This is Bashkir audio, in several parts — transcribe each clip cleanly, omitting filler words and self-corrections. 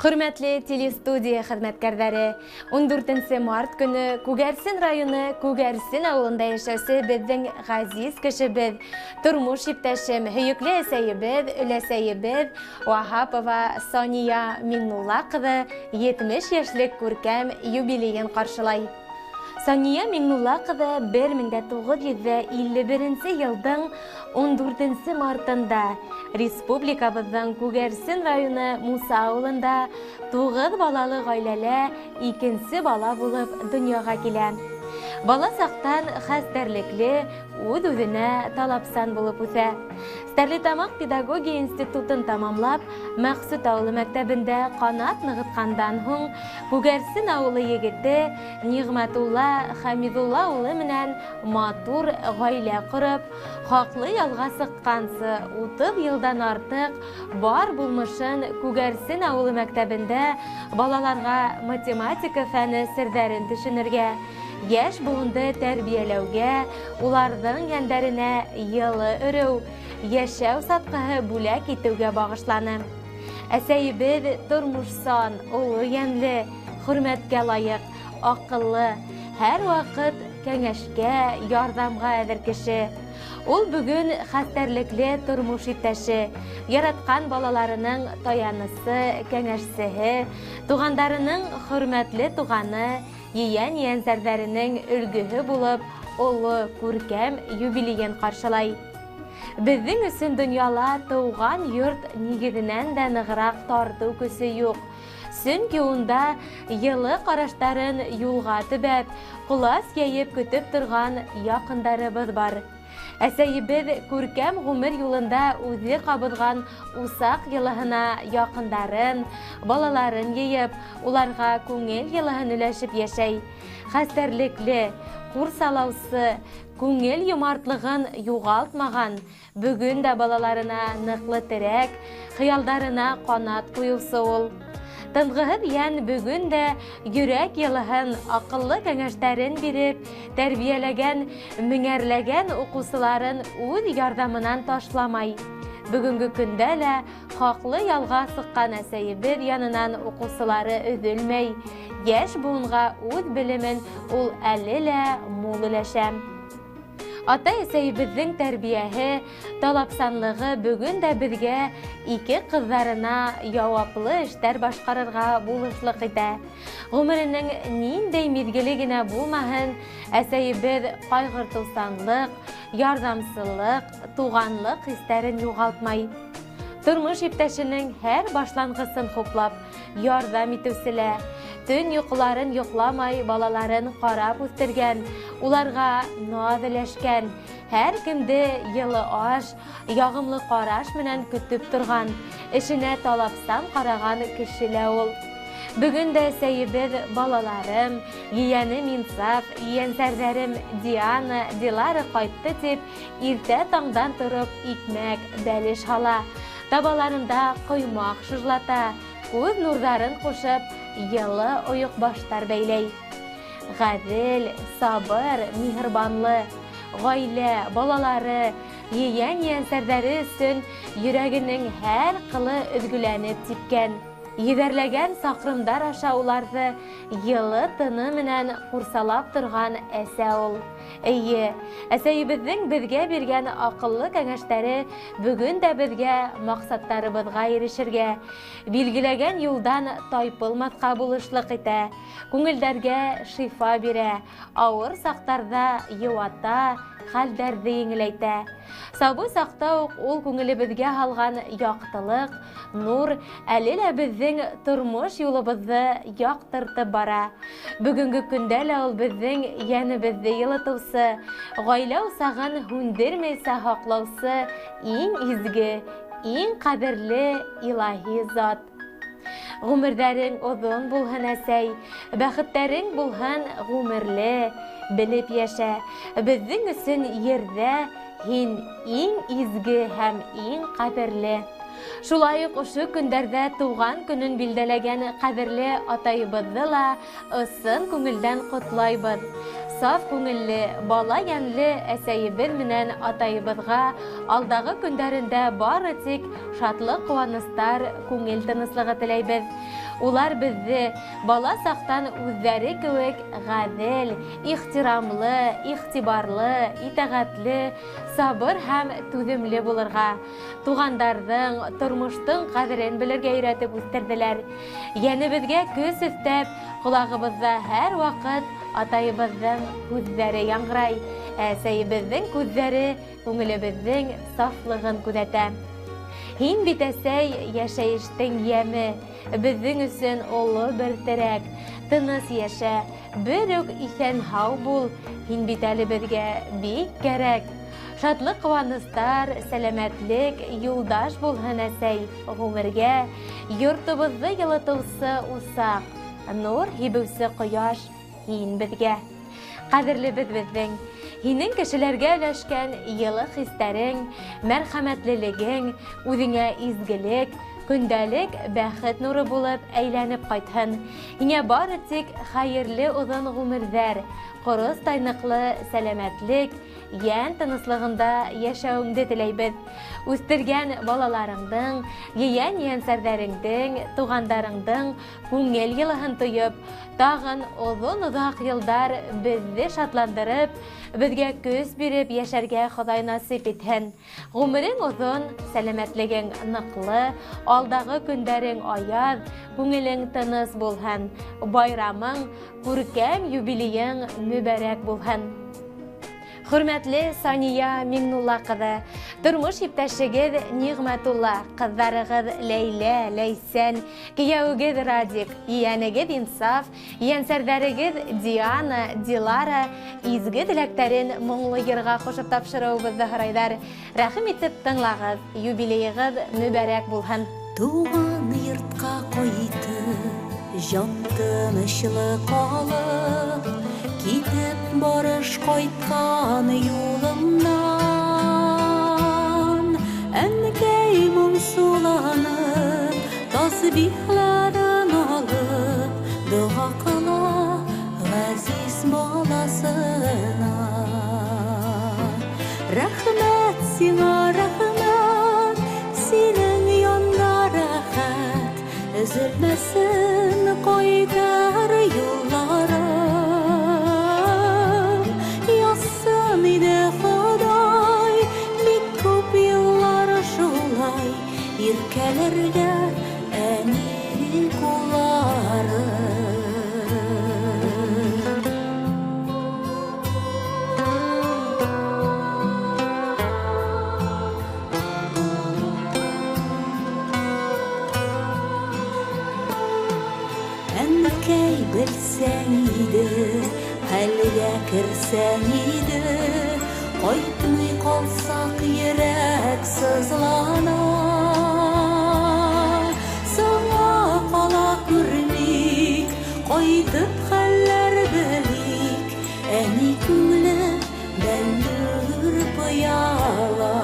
Хөрмәтле телестудия хеҙмәткәрҙәре, 14 март көнө Күгәрсен районы Күгәрсен ауылында йәшәүсе беҙҙең ғәзиз кешебеҙ, тормош иптәшем, һөйөклө әсәйебеҙ, өләсәйебеҙ Ваһапова Сания Миңнулла ҡыҙы 70 йәшлек күркәм юбилейын ҡаршылай. Сания Миңнулла ҡыҙы 1951 йылдың 14 мартында республикабыҙҙың Күгәрсен районы Муса ауылында 9 балалы ғаиләлә икенсе бала булып донъяға килә. Бала саҡтан хәстәрлекле, үҙ-үҙенә талапсан булып үҫә. Стәрлетамаҡ педагогия институтын тамамлап, Мәҡсүт ауылы мәктәбендә ҡанат нығытҡандан һуң Күгәрсен ауылы егете Ниғмәтулла Хәмиҙулла улы менән матур ғаилә ҡороп, хаҡлы ялға сыҡҡансы 30 йылдан артыҡ бар булмышын Күгәрсен ауылы мәктәбендә балаларға математика фәне серҙәрен төшөнөргә, йәш быуынды тәрбиәләүгә, уларҙың йәндәренә йылы өрөү, йәшәү сатҡыһы бүләк итеүгә бағышланы. Әсәйебеҙ тормошсан, оло йәнле, хөрмәткә лайыҡ, аҡыллы, һәр ваҡыт кәңәшкә, ярҙамға әҙер кеше. Ул бөгөн хәстәрлекле тормош иптәше, яратҡан балаларының таянысы, кәңәшсеһе, туғандарының хөрмәтле туғаны, ейән-ейәнсәрҙәренең өлгөһө булып, оло күркәм юбилейын ҡаршылай. Беҙҙең өсөн донъяла тыуған йорт нигеҙенән дә нығыраҡ тартыу көсө юҡ. Сөнки унда йылы ҡараштарын юлға төбәп, ҡолас йәйеп көтөп торған яҡындарыбыҙ бар. Әсәйебеҙ күркәм ғүмер юлында үҙе ҡабыҙған усаҡ йылыһына яҡындарын, балаларын йыйып, уларға күңел йылыһын өләшеп йәшәй. Хәстәрлекле, ҡурсалаусы, күңел йомартлығын юғалтмаған, бөгөн дә балаларына ныҡлы терәк, хыялдарына ҡанат ҡуйыусы ул. Тынғыһыҙ йән бөгөн дә йөрәк йылыһын, аҡыллы кәңәштәрен биреп, тәрбиәләгән, меңәрләгән уҡыусыларын үҙ ярҙамынан ташламай. Бөгөнгө көндә лә хаҡлы ялға сыҡҡан әсәйебеҙ янынан уҡыусылары өҙөлмәй. Йәш быуынға үҙ белемен ул әле лә мул өләшә. Атай-әсәйебеҙҙең тәрбиәһе, талапсанлығы бөгөн дә беҙгә ике ҡыҙҙарына яуаплы эштәр башҡарырға булышлыҡ итә. Ғүмеренең ниндәй миҙгеле генә булмаһын, әсәйебеҙ ҡайғыртыусанлыҡ, ярҙамсылыҡ, туғанлыҡ хистәрен юғалтмай. Тормош иптәшенең һәр башланғысын хуплап, ярҙам итеүселә, төн йоҡоларын йоҡламай балаларын ҡарап үҫтергән, уларға наҙ өләшкән, һәр кемде йылы аш, яғымлы ҡараш менән көтөп торған, эшенә талапсан ҡараған кеше лә ул. Бөгөн дә әсәйебеҙ балаларым, ейәнем Инсаф, ейәнсәрҙәрем Диана, Дилара ҡайтты тип, иртә таңдан тороп икмәк, бәлеш һала, табаларында ҡоймаҡ шыжлата, күҙ нурҙарын ҡушып, йылы ойоҡбаштар бәйләй. Ғәҙел, сабыр, миһырбанлы, ғаилә, балалары, ейән-ейәнсәрҙәре өсөн йөрәгенең һәр ҡылы өҙгөләнеп типкән. Йөҙәрләгән саҡрымдар аша уларҙы йылы тыны менән ҡурсалап торған әсә ул. Эйе, әсәйебеҙҙең беҙгә биргән аҡыллы кәңәштәре бөгөн дә беҙгә маҡсаттарыбыҙға ирешергә, билгеләгән юлдан тайпылмаҫҡа булышлыҡ итә, күңелдәргә шифа бирә, ауыр саҡтарҙа йыуата, хәлдәрҙе еңеләйтә. Сабый саҡта уҡ ул күңелебеҙгә һалған яҡтылыҡ, нур әле лә беҙҙең тормош юлыбыҙҙы яҡтыртып бара. Бөгөнгө көндә лә ул беҙҙең йәнебеҙҙе йылытыусы, ғаилә усағын һүндермәйсә һаҡлаусы иң изге, иң ҡәҙерле илаһи зат. Ғүмерҙәрең оҙон булһын, әсәй, бәхеттәрең булһын ғүмерле, белеп йәшә. Беҙҙең өсөн ерҙә һин иң изге һәм иң ҡәҙерле. Шулай уҡ ошо көндәрҙә тыуған көнөн билдәләгән ҡәҙерле атайыбыҙҙы ла ысын күңелдән ҡотлайбыҙ. Саф күңелле, бала йәнле әсәйебеҙ менән атайыбыҙға алдағы көндәрендә бары тик шатлыҡ, ҡыуаныстар, күңел тыныслығы теләйбеҙ. Улар беҙҙе бала саҡтан үҙҙәре кеүек ғәҙел, ихтирамлы, иғтибарлы, итәғәтле, сабыр һәм түҙемле булырға, туғандарҙың, тормоштоң ҡәҙерен белергә өйрәтеп үҫтерҙеләр. Йәнебеҙгә көс өҫтәп, ҡолағыбыҙҙа һәр ваҡыт атайыбыҙҙың һүҙҙәре яңғырай, әсәйебеҙҙең күҙҙәре күңелебеҙҙең сафлығын күҙәтә. Һин бит, әсәй, йәшәйештең йәме, беҙҙең өсөн оло бер терәк. Тыныс йәшә, бер үк иҫән-һау бул, һин бит әле беҙгә бик кәрәк. Шатлыҡ, ҡыуаныстар, сәләмәтлек юлдаш булһын, әсәй, ғүмергә. Йортобоҙҙо йылытыусы усаҡ, нур һибеүсе ҡояш һин беҙгә. Ҡәҙерлебеҙ беҙҙең, һинең кешеләргә өләшкән йылы хистәрең, мәрхәмәтлелегең, үҙеңә изгелек, көндәлек бәхет нуры булып әйләнеп ҡайтһын. Һиңә бары тик хәйерле оҙон ғүмерҙәр, ҡорос тайныҡлы сәләмәтлек, йән тыныслығында йәшәүеңде теләйбеҙ. Үҫтергән балаларыңдың, ейән-ейәнсәрҙәреңдең, туғандарыңдың күңел йылыһын тойоп, тағын оҙон-оҙаҡ йылдар беҙҙе шатландырып, беҙгә көс биреп йәшәргә Хоҙай насип итһен. Ғүмерең оҙон, сәләмәтлегең ныҡлы, алдағы көндәрең аяҙ, күңелең тыныс булһын. Байрамың, күркәм юбилейың мөбәрәк булһын. Хөрмәтле Сания Миңнулла ҡыҙы, тормош иптәшегеҙ Ниғмәтулла, ҡыҙҙарығыҙ Ләйлә, Ләйсән, кейәүегеҙ Радик, ейәнегеҙ Инсаф, ейәнсәрҙәрегеҙ Диана, Дилара изге теләктәрен моңло йырға ҡушып тапшырыуыбыҙҙы һорайҙар. Рәхим итеп тыңлағыҙ, юбилейығыҙ мөбәрәк булһын. Туған йортҡа ҡайтып, жан тыныслыҡ алып, китеп барыш ҡайтҡан юлымдан, әнкәй моңсуланып, тасбихларын алып, доға ҡыла ғәзиз баласына. Рәхмәт сиңа, рәхмәт, синең янда рәхәт, өзөлмәсен ҡайтыр юлларым. Язсын иде Хоҙай, бик күп йыллар шулай иркәләргә әни ҡуллары. Әнкәй, белсәң иде, хәлгә керсәң иде, ҡайтмай ҡалсаҡ йөрәк сызлана. Сыңа ҡала күрмик, ҡайтып хәлләр белик, әни күңеле бәллүр пыяла.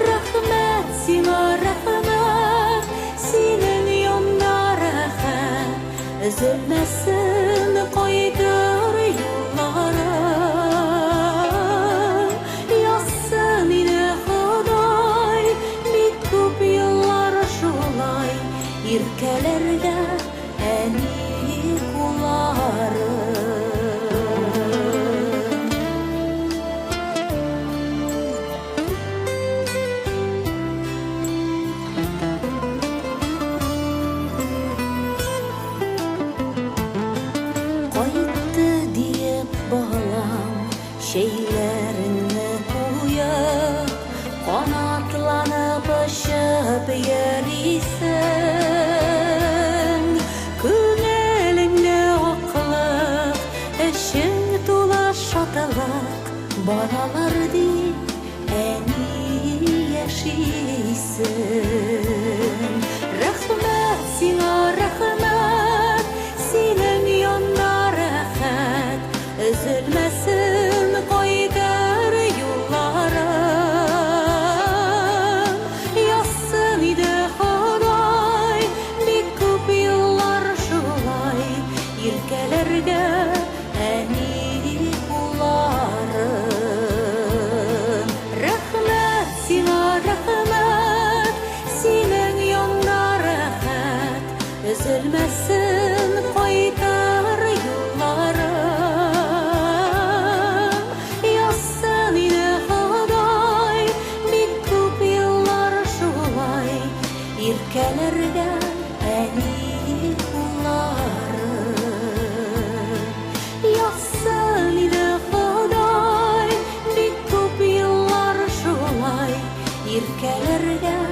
Рәхмәт сиңа, рәхмәт, синең янда рәхәт, өзөлмәсен ҡайтыр юлларым. Язсын иде Хоҙай, бик күп йыллар шулай иркәләргә әни ҡуллары. Ҡайтты тиеп балам, шәйләреңде ҡуйып, ҡанатланып осоп йөрөйһөң. Күңелеңдә аҡлыҡ, эшең тулы шатлыҡ, балалар тип әни йәшәйһең. Рәхмәт сиңа, рәхмәт, синең янда рәхәт, өзөлмәсен ҡайтыр юлларым. Язсын иде Хоҙай, бик күп йыллар шулай иркәләргә Иркәләргә.